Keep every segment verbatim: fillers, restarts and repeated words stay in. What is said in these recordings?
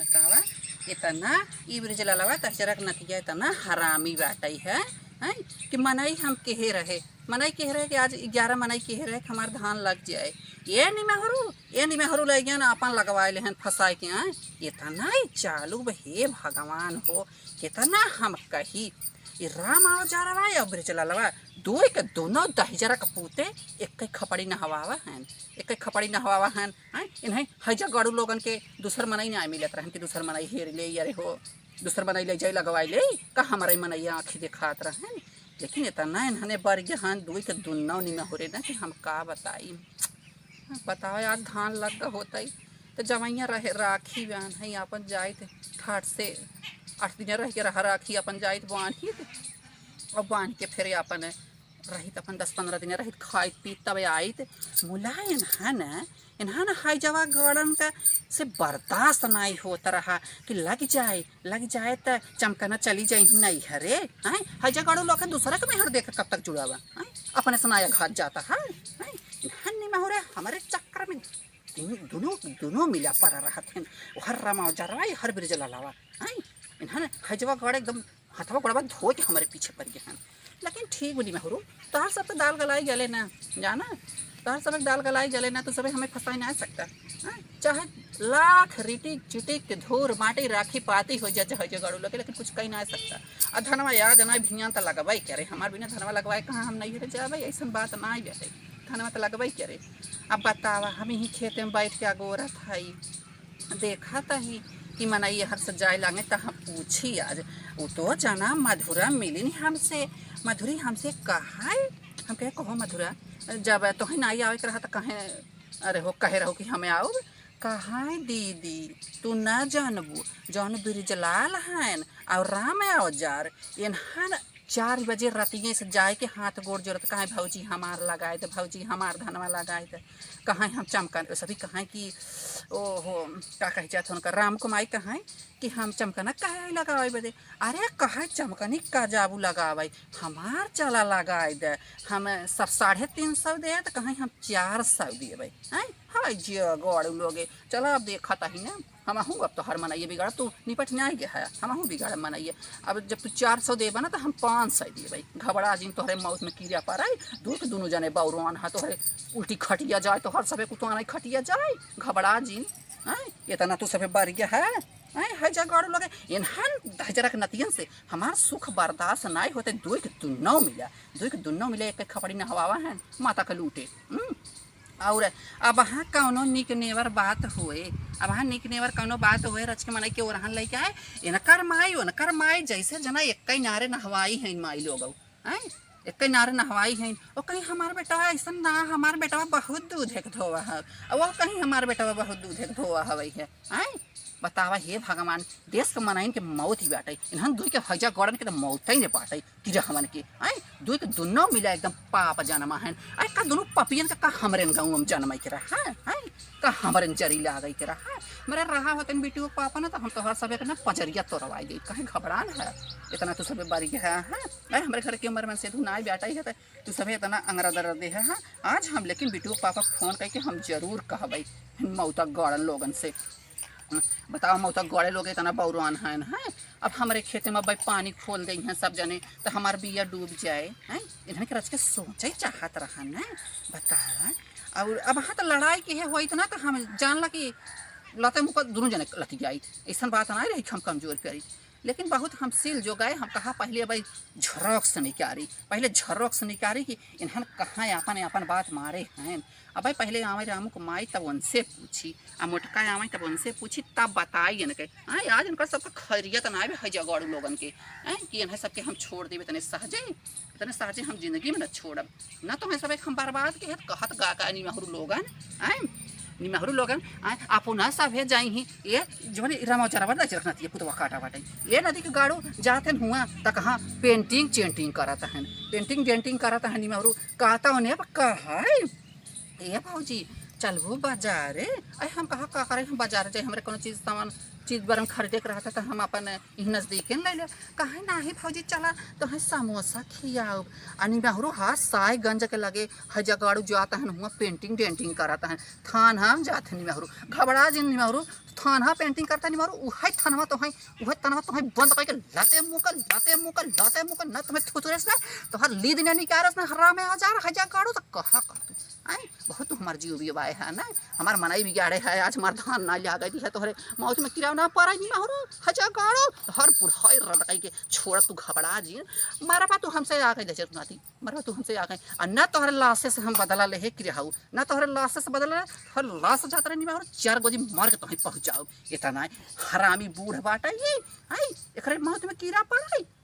बतावा, इतना ई ब्रिज ललवा तहजरक नतिया इतना हरामी बाटइ है, हैं? कि मनई हम केहे रहे, मनई केहे रहे कि आज ग्यारह मनई केहे रहे कि हमार धान लग जाए। ए निमहरू, ए निमहरू लइ गया ना, अपन लगवाए लेहन फंसाए के, हैं? इतना ही चालू बा, हे भगवान हो, कितना हम कही। ये राम औजारवा या ब्रिज ललवा, दुई के दुनो दहिजरा के पूते, एक खपड़ी नहवावा हन, एक खपड़ी नहवावा हन। हैं? इन्हें हैजा गाड़ू लोगन के दूसर मनई ना मिलत रहन कि दूसर मनई हेर ले, अरे हो, दूसर मनई ले जाए लगवाई ले, का हमारे मनई आँखी देखात रहन। लेकिन इतना इन्हने बरिया हन, दुई के दुन्नो निमहुरे ना कि हम का बताई। बताओ यार, धान लग होतई तो जवैया रहे राखी बान्हई, अपन जाइत ठाट से आठ दिन रह के रहा राखी, अपन जाइत बान्हित, और बान्ह के फिर अपन रहित, अपन दस पन्द्रह दिन रहित, खाइत पीत तब आइत। मुला इन्हन, इन्हन हैजवा गाड़न का से बर्दाश्त नाई होत रहा कि लग जाए, लग जाए त चमकना चली जाई ही नहीं हरे। हैं? हैजा गाड़ू लोग के दूसरा के मेहर देख के कब तक जुड़ावा? हैं? अपने से नाया घात जाता है। हैं? इन्हन निमहुरे हमारे चक्कर में दुनो, दुनो, दुनो मिला पड़ा रहत हैं। हर रामा जरवाई, हर ब्रिज ललावा। हैं? इन्हन हैजवा गाड़े एकदम हथवा गोड़वा धो के हमारे पीछे पड़ गए हैं। लेकिन ठीक बा निमहुरू, तोहर सब तो दाल गलाई गले ना, जाना, तोहर सब दाल गलाई गले ना, तो सबे हमें फंसाई ना सकता। हाँ? चाहे लाख रिटिक चिटिक के धूर माटी राखी पाती हो जा, चाहे जो गाड़ू लगे, लेकिन कुछ कही ना सकता। आ धनवा याद ना भियान त लगवाई करे, हमार बिना धनवा लगवाए कहाँ हम नहीं जाबे, ऐसन बात ना आई जाते। धनवा त लगवाई करे। अब बतावा, हम यही खेते में बैठ के अगोरत हई, देखा तही कि मनई हर से जाए लागे त हम पूछी आज। उ तो जना मधुरा मिलिन हमसे, मधुरी हमसे कहाई, हम कहे, "कहो मधुरा, जब तोहे नाई आवे के रहा त कहे, अरे हो, कहे रहो कि हमें आओ।" कहाई, "दीदी, तू ना जानबू, जौन बिरजलाल हन और राम औजार, इन्हन चार बजे रतिये से जाए के हाथ गोड़ जोड़त, कहे, 'भौजी हमार लगाए दे, भौजी हमार धनवा लगाए दे।' कहे हम चमकन, सभी कहे कि ओहो, का कहे जात उनका, राम कुमाई कहे कि हम चमकना कहे लगावे बदे। अरे कहे चमकनी का जाबू लगावे, हमार चला लगाए दे, हम सब साढ़े तीन सौ दे तो कहे हम चार सौ देबे। हैं? हाय जिया गोड़ू लोगे, चला अब देखा तही ना, हमहू अब तोहर मनइये बिगाड़, तू निपट नाई गया है, हमहू बिगाड़ मनइये। अब जब तू चार सौ देबा ना, तो हम पाँच सौ देबे। घबरा जिन, तोहरे मौत में कीड़ा पड़ाई, दू के दुनू जने बौरवान है, तोहरे उल्टी खटिया जाए, तोहर सबे कुतवाना खटिया जाए, घबरा जिन। हैं? इतना तू सबे बढ़ गया है, हैं? है जा गाड़ू लगे, इन्हन दहजरा के नतियन से हमार सुख बर्दाश्त नाई होते, दुई के दुन्नो मिला, दुई के दुन्नो मिले, एक खपड़ी नहवावा है, माता के लूटे। हम्म? और अब वहाँ कौनो निक नेवर बात होए, अब वहाँ निक नेवर कौनो बात होए, रच के मनई के ओरहन लइके आए, इनकर माई, उनकर माई, जैसे जना एक्कै नारे नहवाई हैं माई लोग, हैं? एक्कै नारे नहवाई हैं। ओ कहीं हमार बेटवा ऐसन ना, हमार बेटवा बहुत दूध एक धोवा है, और वो कहीं हमार बेटवा बहुत दूध एक धोवा हवई है, हैं? बतावा हे भगवान, देश के मनइन के मौत ही बाटे, इन्हन दुई के हैजा गड़न के तो मौत ही नहीं बाटे। किरा हमन के, आय, दुई के दुन्नो मिला एकदम पाप जनमा हन। आय, का दुनू पपियन का, का हमरेन गाँव में जनमा के रहा, आय, का हमरेन जरी लागई के रहा। मेरे रहा होतन बिटू पापा ना, तो हम तोहर सबे के ना पजरिया तोड़वाई गई। काहे घबरान है? इतना तू सबे बारी है, हाँ? आय, हमरे घर के उम्र में से तू नाई बेटा ही है, तो तू सबे इतना अंगरा दर्द दे है, हाँ? आज हम लेकिन बिटू पापा फोन करके हम जरूर कहबई, मौता गड़न लोगन से। बताओ, मौता गड़े लोग इतना बौरान हैं, हैं? अब हमरे खेते में भाई पानी खोल दे हैं सब जने, तो हमार बिया डूब जाए, हैं? इन्हन के रच के सोचे चाहत रहा न, बता। और अब हाँ तो लड़ाई के है हुआ इतना, तो हम जान ला कि लते मुका दोनों जने लति जाई। ऐसन बात ना रही कि हम कमजोर करी, लेकिन बहुत हम सील जो गए, हम कहा पहले भाई झरोक से निकारी, पहले झरोक से निकारी कि इन्हन कहाँ अपन अपन बात मारे हैं। अब भाई पहले आवे रामू के माई, तब उनसे पूछी, आ मोटका आवे तब उनसे पूछी, तब बताई इनके। आय, आज इनकर सबके खैरियत ना आवे है जगड़ू लोगन के, हैं, कि इन्हें सबके हम छोड़ देबे इतने सहजे, इतने सहजे हम जिंदगी में न छोड़ब, न तो हम सब एक हम बर्बाद के हत कहत गा का निमहरू लोगन, हैं, निमहरू लोगन, आय, अपना सभे जाई ही, ये जवन रामा जरवा ना रखना ये पुतवा काटा बाटे, ये नदी के गाड़ू जाते हुआ त कहाँ पेंटिंग चेंटिंग करत हन, पेंटिंग जेंटिंग करत हन निमहरू, कहता उन्हें अब कहा है, "ए भौजी, चलबू बाजारे?" अरे हम कहा, "का करे हम बाजार जाए, हमरे कोनो चीज सामान चीज बरन खरीदे के रहत है, तो हम अपन इही नजदीके न ले ले। कहे, "नाही भौजी, चला, तोहे समोसा खियाउब।" आ निमहरो हा साहेबगंज के लगे हजा गाड़ू जात हन, हुआ पेंटिंग डेंटिंग करत हन। थान हम जात हन निमहरो, घबरा जिन निमहरो, थान हा पेंटिंग करता निमहरो, उहे थानवा तोहे, उहे थानवा तोहे बंद करके लाते मुँह का, लाते मुँह का, लाते मुँह का, ना तुम्हें थुथुरेस ना, तोहर लीद ने निकारस ना, हराम है हजार हजा गाड़ू, तो कहा कर तू। आई, बहुत तू हमार जीव बिवाए है ना, हमार मनई बिगाड़े है, आज हमार धान ना लिया गई है, तोहरे मौत में किरा ना पड़ा निमहरो, हजा गाड़ू, तोहर बुढ़ाई रटकाई के छोड़ तू घबरा जिन, मरबा तू हमसे आ गई दशरथ नाती, मरबा तू हमसे आ गई, आ ना तोहरे लाशे से हम बदला लेहे कि रहू, ना तोहरे लाशे से बदला ले, तोहरे लाश जात रहे निमहरो, चार गोजी मार के तोहे पहुँचाऊ, इतना हरामी बूढ़ बाटा ये, आई, एकरे मौत में कीड़ा पड़ा है।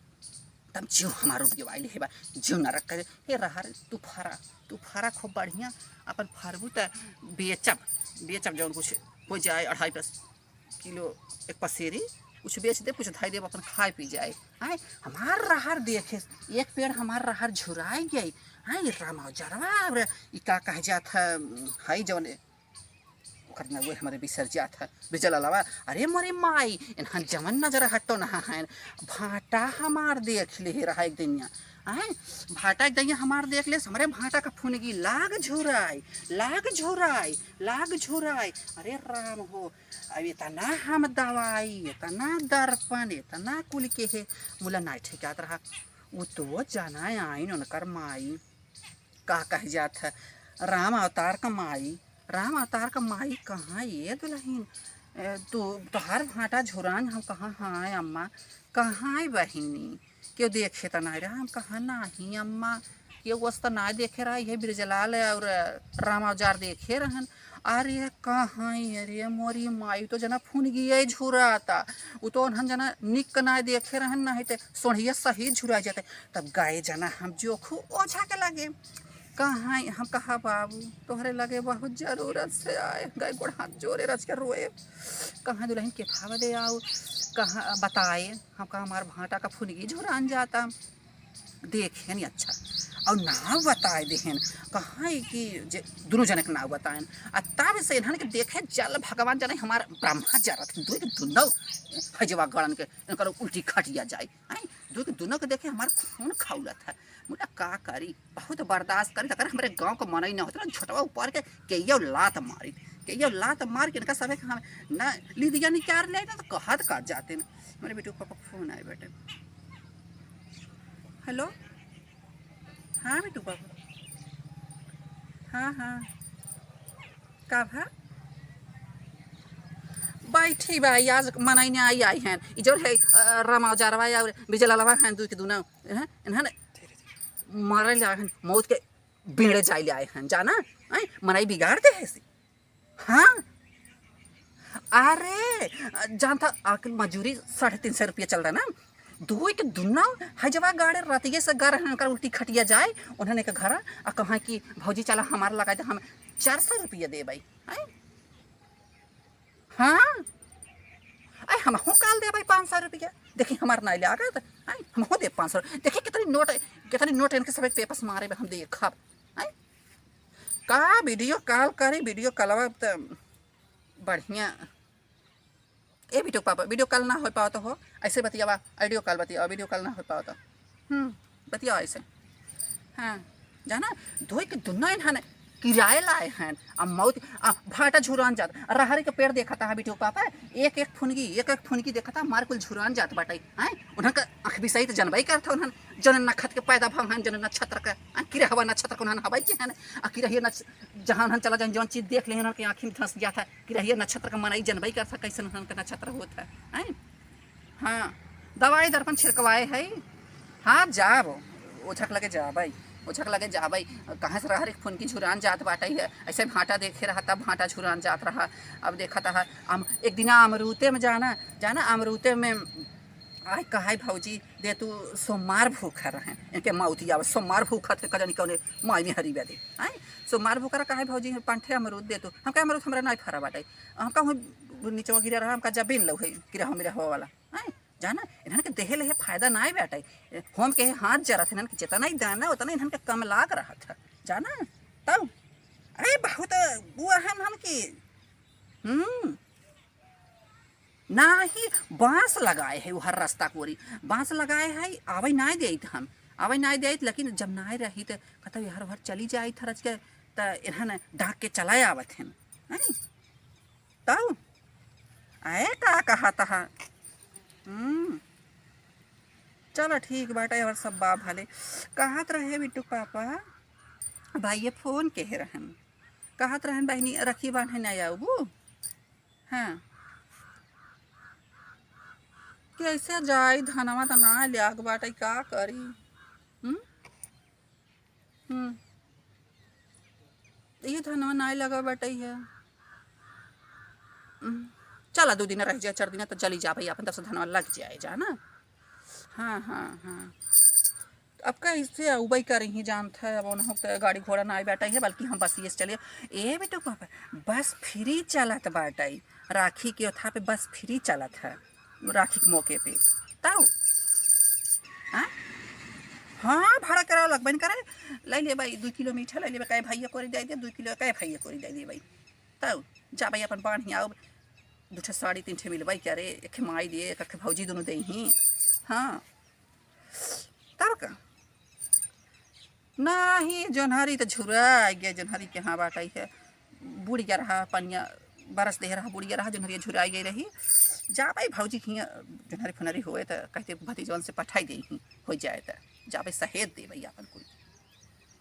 तब जीव हमार उठ गया, ले हे बा, जीव नरक करे। हे रहा रे, तू फरा, तू फरा खूब बढ़िया, अपन फरबू त बेचब, बेचब जौन कुछ हो जाए, अढ़ाई पैस किलो एक पसेरी, कुछ बेच दे, कुछ धाई देब, अपन खाए पी जाए। आए, हमार रहर देखे, एक पेड़ हमार रहर झुराई गई। आए, रामा जरवा, और ई का कह जात है, हई जौन ओकर नउवे हमरे बिसर जात है, बिजललवा। अरे मोरे माई, इन्हन जवन नजर हटो नहा है, भाटा हमार देख ले रहा एक दइया। आए, भाटा एक दइया हमार देख ले, हमरे भाटा का फुनगी लाग झुराई, लाग झुराई, लाग झुराई। अरे राम हो, अब इतना हम दवाई, इतना दर्पण, इतना कुल के है, मुला नाई ठेकात रहा। वो तो जाना आइन उनकर माई। का कह जात है, राम अवतार का माई, राम अवतार का माई कहाँ ये दुलहिन? ए, तू, तोहार भाटा झुरान हम कहाँ, हाँ अम्मा, कहाँ है बहिनी? केहू देखे त नाई रहा, हम कहाँ नाही अम्मा, केहू वस त नाई देखे रहा, ये बिरजलाल और राम अवजार देखे रहन। अरे कहाँ है, अरे मोरी माई तो जना फुनगिए झुराता, उ तो उन्हन जना निक नाई देखे रहन, नाही ते सोढ़िया सही झुरा जाते। तब गए जना हम जोखू ओझा के लगे। कहाँ हम कहा, "बाबू, तोहरे लगे बहुत जरूरत से आए।" गए गोड़ हाथ जोरे रच के रोए। कहाँ दुलहिन के थावा दे आओ, कहाँ बताए, हम कहा, "हमार भाटा का फुनगी झुरान जाता, देखे नहीं अच्छा।" और नाव बताए देहन, कहाँ है कि जे दुनों जने के नाव बताएन। आ तब से इन्हन के देखे जल भगवान जाने हमार ब्रह्मा जरत, दुई के दुनों हजवा गड़न के इनकर उल्टी खटिया जाए। हैं? दू के दुनों के देखे हमार खून खौलत है। मुला का करी, बहुत बर्दाश्त करी, अगर हमरे गाँव के मनई ना होत ना, झोटवा ऊपर के केयो लात मारी, केयो लात मार के इनका सबे के हम ना लीदिया निकार ले ना तो कहत कर जाते ना। मेरे बेटू पापा फोन आए बेटे। हेलो, हाँ बेटू पापा, हाँ हाँ, का भा? बैठी बा, आज मनई ने आई, आई हैं। ई जौन है, अ, रामा औजारवा और बिजललवा हैं, दू के दूना, हैं? इन्हन मारे ले आए हैं, मौत के बेड़े जाए ले आए हैं, जाना? हैं? मनई बिगाड़ दे है से। हाँ? अरे, जानता, आखिर मजूरी साढ़े तीन सौ रुपया चल रहा ना? दुई के दुना है, जवा गाड़े रतिये से गा रहे हैं, उनका उल्टी खटिया जाए, उन्होंने के घर आ कहा कि, "भौजी, चला हमार लगाए दे, हम चार सौ रुपया देबै।" हैं? हाँ? अरे, हमहू काल देबै पाँच सौ रुपया। देखी, हमार नाई लागत। हैं? हमहू देब पाँच सौ। देखी, कितनी नोट, कितनी नोट इनके सब पेपस मारे बा, हम देखब। हैं? का वीडियो कॉल करी, वीडियो कॉलवा त बढ़िया। ए बिटू पापा, वीडियो कॉल ना हो पावत हो, ऐसे बतियावा, ऑडियो कॉल बतियावा, वीडियो कॉल ना हो पावत। हम्म, बतियावा ऐसे। हाँ, जाना, धोई के दुनो इन्हन किराए लाए हैं। आ मौत, आ भाटा झुरान जात, आ रहरी के पेड़ देखता है बिटू पापा, एक एक फुनगी, एक एक फुनगी देखता, मार कुल झुरान जात बाटे। हैं? उन्हन का आँख बिसाई त जनबई करत हो, उन्हन जन नखत के पैदा भव हैं, जन नक्षत्र का, आ किरहवा नक्षत्र के उन्हन हवाई के हैं, आ किरहिया नक्ष-, जहाँ उन्हन चला जाए, जौन चीज देख ले, उन्हन के आँखी में धंस गया था। किरहिया नक्षत्र का मनई जनबई करत है, कैसन उन्हन का नक्षत्र होत है, हैं? हाँ, दवाई दर्पण छिड़कवाए है। हाँ, जाब, ओझक लगे जाबै, ओझक लगे जाबै। कहाँ से रहर एक फुनकी झुरान जात बाटै है, ऐसे भाटा देखे रहा, तब भाटा झुरान जात रहा। अब देखत है, हम एक दिना अमरूते में जाना, जाना अमरूते में, आय कहाई भौजी, दे तू सोमवार भूखा रहे, इनके मौती आवे, सोमवार भूखा थे, कजनी कौने माई में हरी बदे, आय सोमवार भूखा रहा, कहाई भौजी, पाँच ठे अमरूद दे तू। हम कहे, "अमरूद हमरा नाई फरा बाटै।" हम कहूँ नीचे गिरा रहा, हमका जबीन लौ है, गिरा हम रहो वाला। हैं? जाना, इन्हन के देहे लेहे फायदा नाई बाटै। हम कहे हाथ जरत, इन्हन के जितना ही दाना, उतना इन्हन के कम लाग रहत है। जाना, तब, अरे बहुत वो है इन्हन की। हम्म। नाही, बाँस लगाए है, उ हर रस्ता कोरी बाँस लगाए है, आवै नाय देइत हम, आवै नाय देइत, लेकिन जब नाय रही त कहता, "हर भर चली जाइत हरज के, त इन्हन डाक के चला आवत हैं।" हैं? तब? आए का कहत ह? हम्म, चला ठीक बाटे, और सब बा भले। कहत रहे बिट्टू पापा, भाई ये फोन के रहन, कहत रहन, "बहिनी, रखी बान्हे ना आउबू?" हाँ। कैसे जाई, धनवा त ना ल्याग बाटै, का करी? हम्म? हम्म। ये धनवा ना लगा बाटै है। हम्म। चला, दो दिन रह जाए, चार दिन त चली जा भाई, अपन तब से धनवा लग जाए जा ना। हाँ, हाँ, हाँ। अब कैसे उबई करी ही जानत है, अब उन्हों के गाड़ी घोड़ा ना बाटै है, बल्कि हम बस ये से चलिए। ए बिट्टू पापा, बस फ्री चलत बाटै, राखी के ओथा पे बस फ्री चलत है, राखी के मौके पे। तब? हाँ? हाँ, भाड़ा कराओ, लगबे न करे। लै लेबै, दुइ किलो मीठा लै लेबै, कहे भैया कोरी दे दे, दुइ किलो कहे भैया कोरी दे देबै। तब जाबै अपन बान्हि आउब, दू ठे साड़ी तीन ठे मिलबै करे, एक ठे माई दे, एक ठे भौजी दुनू देइहीं। हाँ। तब का? नाही, जोन्हरी त झुराइ गै, जोन्हरी के हाँ बाटै है, बुड़ि गै रहा, पनिया बरस दे रहा, बुड़ि गै रहा, जोन्हरी झुराइ गै रही। जाबै भौजी के हियाँ, जोन्हरी फुनरी होए त कहते भतीजवन से पठाई देइहीं, होइ जाए त जाबै सहेत देबै आपन कुल।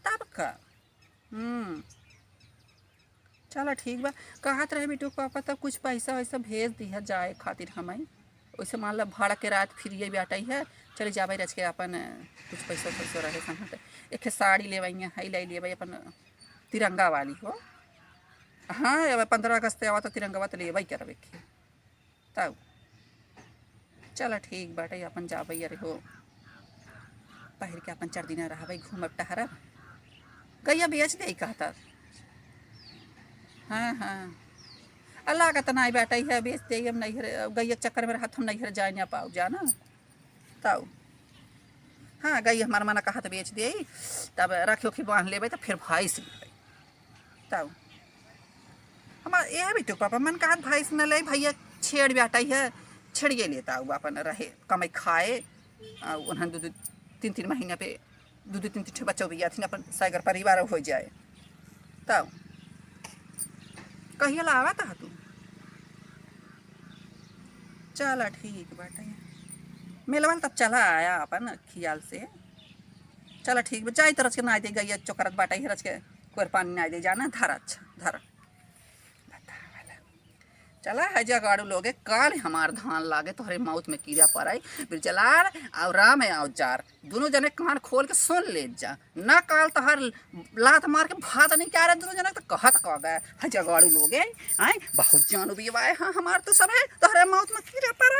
तब का? हम्म। चला ठीक बा। कहत रहे बिट्टू के पापा, तब कुछ पैसा वैसा भेज दिहा जाए खातिर हमैं। वैसे मान ला भाड़ा के रात फिरिए बाटै है, चले जाबै रच के आपन कुछ पैसा वैसा रहे संगत। एक ठे साड़ी लेबै, है लै लेबै अपन तिरंगा वाली हो। हाँ, अब पन्द्रह अगस्त आवा त तिरंगा त लेबै करबै के। तब चला ठीक बाटै, अपन जाबै अरे हो, पहिर के अपन चार दिन रहबै, घूमब टहरब। गैया बेच देई कहता। हाँ, हाँ। आ लागत नाई बाटै है, बेच देई, हम नैहर, गैया के चक्कर में रहत हम नैहर जाए ना पाउब जाना। तब हाँ, गई हमार मना कहत बेच देई, तब रखे ओखे बान्ह लेबै, तब फिर भैंस लेबै। तब हमार ए बिट्टू पापा मन कहत भैंस न ले, भैया छेड़ बाटै है, छेड़िए लेता हूँ, अपन रहे, कमाई खाए, आ उन्हन दू दू तीन तीन महीना पे दू दू तीन तीन ठे बच्चा भी आथिन, अपन सागर परिवार हो जाए। तब कहिया ला आवत ह तू? चला ठीक बाटे, मिलवा तब चला आया अपन खियाल से। चला ठीक बा, जाई त रच के नाई दे, गैया चोकरत बाटे, रच के कोर पानी नाई दे जाना, धर अच्छा, धर। बतावला। चला है जगाड़ू लोगे, काल हमार धान लागे, तोहरे मौत में कीड़ा पड़ाई। बिरजलाल और राम औजार, दोनों जने कान खोल के सुन ले जा, ना काल तोहर लात मार के भात नहीं क्या रहे दोनों जने, तो कहत कह गए है जगाड़ू लोगे। आए बहुत जानू भी आए, हाँ हमार तो सब है, तोहरे मौत में कीड़ा पड़ाई।